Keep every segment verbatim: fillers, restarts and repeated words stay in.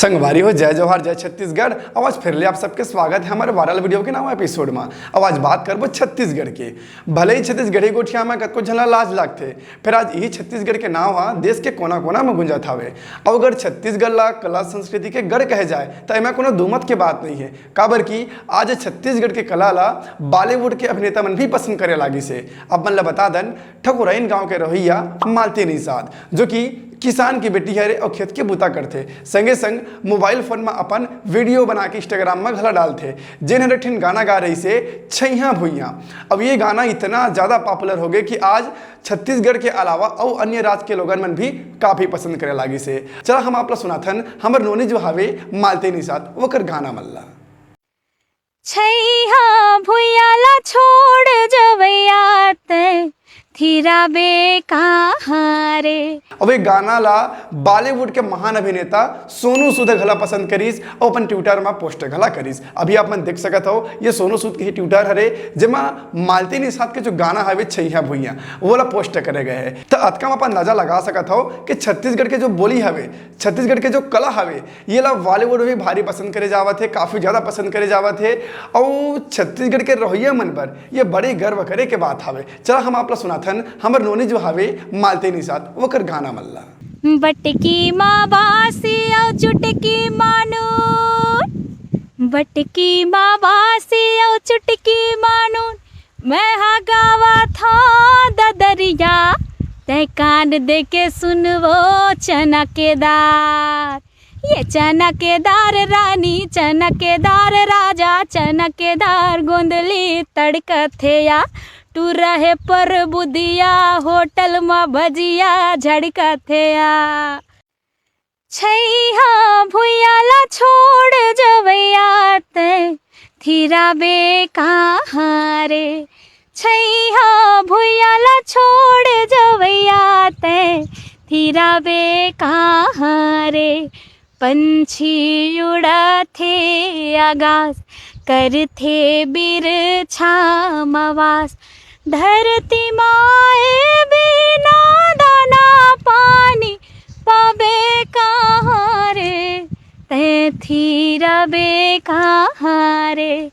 संगवारी हो, जय जोहार, जय छत्तीसगढ़। अउ आज फिर ले आप सबके स्वागत हे हमर viral video के नवा episode म। अउ आज बात करबो छत्तीसगढ़ के। भले ही छत्तीसगढ़ी गोठिया म कतको झन ला लाज लागथे, फेर आज इही छत्तीसगढ़ के नाव ह देश के कोना-कोना म गूंजत हावे। अउ अगर छत्तीसगढ़ ला कला संस्कृति के गढ़ कहे जाए, त एमा कोनो दू मत के बात नइ हे, काबर कि आज छत्तीसगढ़ के कला ला Bollywood के अभिनेता मन भी पसंद करे लागिस हे। आप मन ला बता दन, ठकुराइन गांव के रहइया मालती निषाद, जो कि किसान की बेटी हरे अउ खेत के बूता करथे, संगे संग mobile phone म अपन video बना के Instagram म घला डालथे, जेन हर एक ठिन गाना गा रहिस हे, छैहा भुइयां। अब ये गाना इतना ज्यादा popular हो गए कि आज छत्तीसगढ़ के अलावा अउ अन्य राज्य के लोगन मन भी काफी पसंद करे लागिस हे। चला हम आप ला सुनाथन हमर नोनी जो हावे मालती निषाद, ओकर गाना मन ला। छैहा भुइया ला छोड़ जवैया तैं थिराबे कहाँ रे। अब ये गाना ला Bollywood के महान अभिनेता सोनू सूद घला पसंद करिस अउ अपन Twitter म post घला करिस। अभी आप मन देख सकत हो, ये सोनू सूद के ही Twitter हरे, जेमा मालती निषाद के जो गाना हवे छैहा भुइयां, वो ला post करे गए हे। त अतका म आप अंदाजा लगा सकत हो कि छत्तीसगढ़ के जो बोली हवे, छत्तीसगढ़ के जो कला हवे, ये ला Bollywood में भी भारी पसंद करे जावत हे, काफी ज्यादा पसंद करे जावत हे। अउ छत्तीसगढ़ के रहइया मन बर ये बड़े गर्व करे के बात हवे। चला हम आप ला सुनाथन हमर नोनी जो हवे मालती निषाद, ओकर गाना मन ला। बटकी मा बासी अउ चुटकी मा नून, बटकी मा बासी अउ चुटकी मा नून, मैं हा गावत हौं ददरिया, तैं कान दे के सुनवो चना के दार। ये चना के दार रानी, चना के दार राजा, चना के दार गोंदली तड़कथे या, टूरा हे पर बुदिया, होटल म भजिया झड़कथे या। छैहा भुइया ला छोड़ जवैया तैं थिराबे कहाँ रे। छैहा भुइया ला छोड़ जवैया तैं थिराबे कहाँ रे। पंछी उड़थे आगास, करथे बिरछा म वास। धरती माए बिना दाना पानी पाबे कहाँ रे, तैं थिराबे कहाँ रे।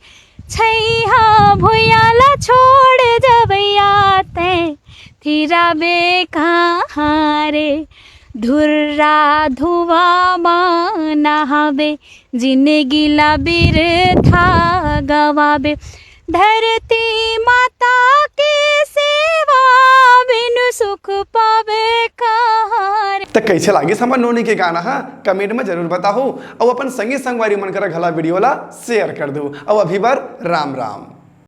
छैहा भुइया ला छोड़ जवैया तैं थिराबे कहाँ रे। धुर्रा धुआं म नहाबे, जिनगी ला बिरथा गवाबे। धरती माता के सेवा बिनु सुख पाबे कहाँ रे। त कैसे लागिस हमर नोनी के गाना ह? Comment म जरूर बताहू अउ अपन संगी संगवारी मन करा घला video ला share कर दू। अउ अभी बर राम राम।